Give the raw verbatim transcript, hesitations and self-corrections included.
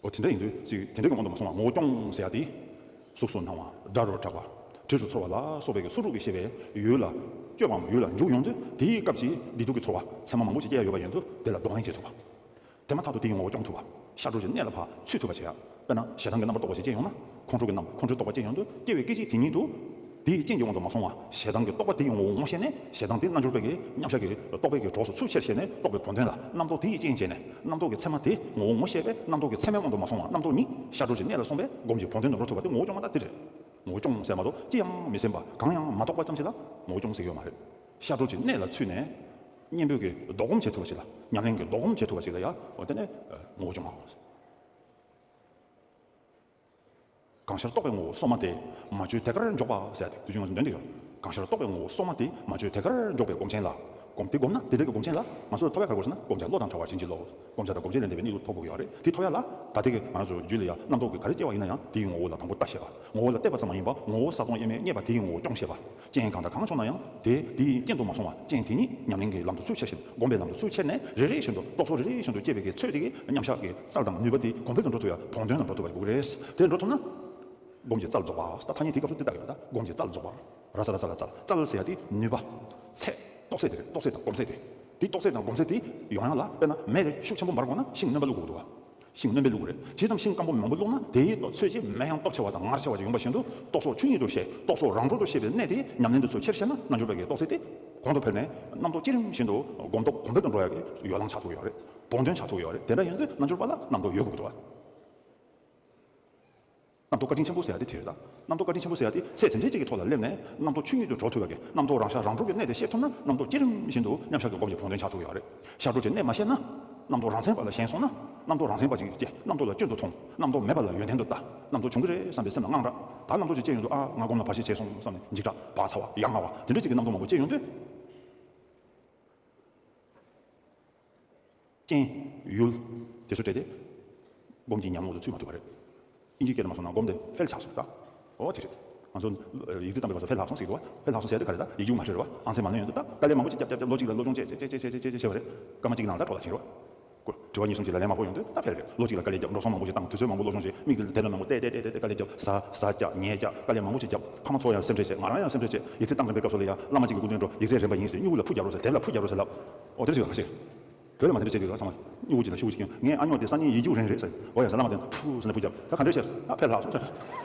འོ་དེ་འདྲ་ཡིན་དུས་ཅིག་དེ་འདྲ་གི་དབང་དུ་མ་སོང་བ་ངོ་བོ་སྐྱོང་ཟེར་ཡ་དེ། གཟུགས་སུ་སྣང་བ། སྒྲ་རུ་གྲགས་པ། དྲི་རུ་ཚོར་བ་ལ་སོགས་པའི་གི་སོ་དྲུག་གི་ཤེས་པས་ཡུལ་ལ་དཔྱོད་པའམ་ཡུལ་ལ་འཇུག་ཡོང་དུས་དེའི་སྐབས་ཀྱི་བདེ་སྡུག་གི་ཚོར་བ་ཚད་མ་མང་པོ་ཞིག་སྐྱེ་ཡ་ཡོད་པ་ཡིན་དུས་དེ་ལ་གདོང་ལེན་བྱེད་ཐུབ་པ། དེ་མ་ཐག་ཏུ་དེའི་ངོ་བོ་སྐྱོང་ཐུབ་པ། ཤར་གྲོལ་གྱི་གནས་ལ་ཕར་ཚུད་ཐུབ་པ་བྱེད་ཡ། དཔེར་ན་ཞེ་སྡང་གི་རྣམ་པར་རྟོག་པ་ཞིག་སྐྱེས་ཡོང་ན་ཁོང་ཁྲོ་གི་རྣམ་ཁོང་ཁྲོའི་རྟོག་པ་སྐྱེས་ཡོང་དུས་སྐྱེ་བའི་སྐད་ཅིག་དེ་ཉིད་དུ། དེའི་རྐྱེན་གྱི་དབང་དུ་མ་སོང་བ་ཞེ་སྡང་གི་རྟོག་པ་དེའི་ངོ་བོ་ངོ་ཤེས་ནས་ཞེ་སྡང་དེ་རྣལ་འབྱོར་པའི་གི་མཉམ་གཞག་གི་རྟོག་པའི་གི་གྲོགས་སུ་ཚུར་ཁྱེར་བྱས་ནས་རྟོག་པའི་བོགས་འདོན་ལ་རྣམ་རྟོག་དེའི་རྐྱེན་བྱས་ནས་རྣམ་རྟོག་གི་མཚན་མ་དེ་ངོ་བོ་ངོ་ཤེས་པས་རྣམ་རྟོག་གི་མཚན་མའི་དབང་དུ་མ་སོང་བ་རྣམ་རྟོག་ཉིད་ཤར་གྲོལ་གྱི་གནས་ལ་སོང་བས་སྒོམ་གྱི་བོགས་འདོན་དུ་འགྲོ་ཐུབ་པ་དེ་ངོ་བོ་སྐྱོང་བ་ད་དེ་རེད། ངོ་བོ་སྐྱོང་ཟེར་མ་གཏོགས་ཅི་ཡང་མི་སེམས་པ་གང་ཡང་མ་རྟོགས་པ་ཙམ་ཞིག་ལ་ངོ་བོ་སྐྱོང་ཟེར་གྱི་ཡོད་མ་རེད། ཤར་གྲོལ་གྱི་གནས་ལ་ཚུད་ནས་གཉེན་པོའི་གི་ལྡོག་སྒོམ་བྱེད་ཐུབ་པ་ཞིག་ལ་ཉམས་ལེན་གྱི་ལྡོག་སྒོམ་བྱེད་ཐུབ་པ་ཞིག་ལ་ཡང་འོ་དེ་ནས་ངོ་བོ་སྐྱོང་བ། གང་ཤར་རྟོག་པའི་ངོ་བོ་སོ་མ་སྟེ། མ་བཅོས་དེ་ཀར་འཇོག་པ་ཟེར་ཏེ་དུས་རྒྱུན་ང་ཚོ་འདོན་གྱི་ཡོད། གང་ཤར་རྟོག་པའི་ངོ་བོ་སོ་མ་སྟེ། མ་བཅོས་དེ་ཀར་འཇོག་པའི་སྒོམ་ཆེན་ལ། སྒོམ་དེ་བསྒོམ་ན་དེ་འདྲ་གི་སྒོམ་ཆེན་ལ་ང་ཚོ་ལ་ཐོབ་ཡ་ག་རེ་དགོས་ཟེར་ན་སྒོམ་བྱ་བློ་དང་བྲལ་བ་ཕྱིན་ཅི་ལོག་སྒོམ་བྱ་དང་སྒོམ་ཆེན་ལྡན་པའི་གནས་ལུགས་ཐོབ་དགོས་ཀྱི་ཡོད་རེད། དེ་ཐོབ་ཡ་ལ་ད་ལྟའི་གི་ང་ཚོ་རྒྱུད་ལ་ཡ་རྣམ་རྟོག་གི་ག་རེ་སྐྱེ་བ་ཡིན་ན་ཡང་དེའི་ངོ་བོ་ལ་དང་པོ་ལྟ་ཤེས་པ། ངོ་བོ་ལ་བལྟས་པ་ཙམ་མ་ཡིན་པ་ངོ་བོ་གསལ་སྟོང་དབྱེར་མེད་རྙེད་པ་དེའི་ངོ་བོ་སྐྱོང་ཤེས་པ། རྐྱེན་གང་དང་གང་བྱུང་ན་ཡང་དེ་དེའི་རྐྱེན་དུ་མ་སོང་བ་རྐྱེན་དེ་ཉིད་ཉམས་ལེན་གྱི་ལམ་དུ་ཚུར་ཁྱེར་ཤེས། སྒོམ་པའི་ལམ་དུ་ཚུར་ཁྱེར་ནས་རེ་རེ་བཞིན་དུ་རྟོག་ཚོགས་རེ་རེ་བཞིན་དུ་སྐྱེ་བའི་གི་ཚོད་དེ་གི་མཉམ་གཞག་གི་རྩལ་དང་ནུས་པ་དེ་གོང་འཕེལ་དུ་འགྲོ་ཐུབ་ཡ་བོགས་འདོན་དུ་འགྲོ་ཐུབ་པ་དགོས་ཀྱི་རེད། དེ་འགྲོ་ཐུབ་ན། སྒོམ་གྱི་རྩལ་རྫོགས་པ། ད་ཐ་སྙད་དེའི་སྐབས་སུ་དེ་ལྟ་གི་རེད། ད་སྒོམ་གྱི་རྩལ་རྫོགས་པ། ར་ས་ལ་ས་ལ་རྩལ། རྩལ་ཟེར་ཡ་དེ་ནུས་པ། ཚད། རྟོགས་ཚད་དེ་རེད། རྟོགས་ཚད་དང་སྒོམ་ཚད་དེ། དེ་རྟོགས་ཚད་དང་སྒོམ་ཚད་དེ་ཡོང་ཡ་ལ་དཔེར་ན་མེ་དེ་ཤུགས་ཆེན་པོ་འབར་དགོས་ན་ཤིང་སྣོན་པ་བླུག་དགོས་འདུག་བ། ཤིང་སྣོན་པས་བླུག་དགོས་རེད། ཇི་ཙམ་ཤིང་སྐམ་པོ་མང་པོ་བླུགས་ན་དེའི་ཚོད་ཀྱིས་མེ་ཡང་སྟོབས་ཆེ་བ་དང་ངར་ཆེ་བ་ཅིག་ཡོང་བ་བཞིན་དུ་རྟོག་ཚོགས་ཆོས་ཉིད་དུ་ཤེས། རྟོག་ཚོགས་རང་གྲོལ་དུ་ཤེས་པའི་གནད་དེ་ཉམས་ལེན་དུ་ཚུར་ཁྱེར་ཤེས་ན་རྣལ་འབྱོར་པའི་གི་རྟོགས་ཚད་དེ་གོང་དུ་འཕེལ་ནས་རྣམ་རྟོག་བསྐྱེད་རིམ་བཞིན་དུ་སྒོམ་སྟོབས་གོང་འཕེལ་དུ་འགྲོ་ཡ་གི་ཡོ་ལང་ཆགས་ཐུབ་ཀྱི་ཡོད་རེད། བོགས་འདོན་ཆགས་ཐུབ་ཀྱི་ཡོད་རེད། དེ་འདྲ་ཡིན་དུས་རྣལ་འབྱོར་པ་ལ་རྣམ་རྟོག་ཡོད་དགོས་ཀྱི་འདུག་བ། རྣམ་རྟོག་བཀའ་དྲིན་ཆེན་པོ་ཟེར་ཡ་དེ་དེ་རེད་ད། རྣམ་རྟོག་བཀའ་དྲིན་ཆེན་པོ་ཟེར་ཡ་དེ་ཚད་དེ་འདྲའི་ཅིག་གི་ཐོག་ལ་སླེབས་ནས་རྣམ་རྟོག་ཆོས་ཉིད་དུ་གྲོལ་ཐུབ་པ་གི་རྣམ་རྟོག་རང་ཤར་རང་གྲོལ་གྱི་གནད་དེ་ཤེས་ཐུབ་ན་རྣམ་རྟོག་བསྐྱེད་རིམ་བཞིན་དུ་མཉམ་གཞག་གི་སྒོམ་གྱི་བོགས་འདོན་ཆགས་ཐུབ་ཀྱི་ཡོད་རེད། ཤར་གྲོལ་གྱི་གནད་མ་ཤེས་ན། རྣམ་རྟོག་རང་མཚན་པ་ལ་ཞེན་སོང་ན། རྣམ་རྟོག་རང་མཚན་པ་ཅིག་སྐྱེ། རྣམ་རྟོག་ལ་སྐྱོན་དུ་མཐོང་། རྣམ་རྟོག་མེད་པ་ལ་ཡོན་ཏན་དུ་ལྟ། རྣམ་རྟོག་བྱུང་གི་རེད་བསམ་པའི་སེམས་ལ་དངངས་སྐྲག་ད་རྣམ་རྟོག་ཅིག་སྐྱེ་ཡོང་དུས་ཨ་ང་སྒོམ་ལ་བར་ཆད་བྱས་སོང་བསམ་ནས་འཇིགས་སྐྲག་བག་ཚ་བ་ཡ་ང་བ་དེ་འདྲ་ཅིག་གི་རྣམ་རྟོག་མང་པོ་སྐྱེ་ཡོང་དུས། རྐྱེན། ཡུལ། དེ་ཚོ་སྤྲད་དེ། སྒོམ་གྱི་ཉམས་ལོག་ཏུ་ཚུད་མ་ཐུབ་པ་རེད། ཨིན་ཇིའི་སྐད་དུ་མ་སོང་ན་སྒོམ་དེ་ཕེལ་ཆགས་སོང་ད། འོ་དེ་རེད། ང་ཚོ་ཡིག་རྩིས་བཏང་པའི་སྐབས་སུ་ཕེལ་ལྷག་སོང་ཟེར་གི་འདུག་བ། ཕེལ་ལྷག་སོང་ཟེར་དེ་ག་རེ་ད་ཡིག་རྒྱུགས་མ་བྱས་རེད་བ། ཨང་ཚད་མ་ལོན་ཡོང་དུས་ད་དཀའ་ལས་མང་པོ་ཅིག་རྒྱབ་རྒྱབ་རྒྱབ་ལོ་གཅིག་ལ་སློབ་སྦྱོང་བྱས་བྱས་བྱས་བྱས་བྱས་བྱས་བྱས་བྱས་བྱས་པ་རེད། སྐར་མ་གཅིག་ནང་ད་གྲོགས་ལ་ཕྱིན་རེད་བ། སྐུ། དྲི་བ་གཉིས་གསུམ་གཅིག་ལ་ལན་མང་པོ་ཡོང་དུས་ད་ཕེལ་རེད། ལོ་གཅིག་ལ་དཀའ་ལས་བརྒྱབ་འགྲོ་སོང་མང་པོ་ཞིག་བཏང་དུས་ཚོད་མང་པོ་སློབ་སྦྱོང་བྱས་མིག་གི་དེབ་ལ་མང་པོ་བལྟས་བལྟས་བལྟས་བལྟས་དཀའ་ལས་བརྒྱབ་ཟ་ཟ་རྒྱག་ཉལ་རྒྱག་དཀའ་ལས་མང་པོ་ཞིག་བརྒྱབ་ཕ་མ་ཚོ་ཡང་སེམས་ཁྲལ་བྱས་ང་རང་ཡང་སེམས་ཁྲལ་བྱས་ཡིག་ཚད་བཏང་དྲན་པའི་སྐབས་སུ་ལ་ཡང་བླ་མ་གཅིག་གི་སྐུ་མདུན་འགྲོ་ཡིག་ཚད་རན་པ་ཡིན་ཟེར་སྨྱུ་གུ་ལ་ཕུ་རྒྱག་རོགས་ཟེར་དེབ་ལ་ཕུ་རྒྱག་རོགས་ཟེར་ལབ། ཨོ་དེ་ཚོ་ཡང་མ་བྱས། བོད་ལ་མ་དེ་འདྲ་བྱས་འདུག་ད་ཚང་མ་སྨྱུ་གུ་གཅིག་དང་ཤུ་གུ་གཅིག་ཀྱང་ངའི་ཨ་ཉོག་དེ་སང་ཉིན་ཡིག་རྒྱུགས་རན་རེད་ཟེར་ཨོ་ཡ་ཟེར་བླ་མ་དེ་ཕུ་ཟེར་ནས་ཕུ་རྒྱག་ད་ག་འདྲ་བྱས་ཨ་ཕེ་ལྷག་སོང་ཟེར།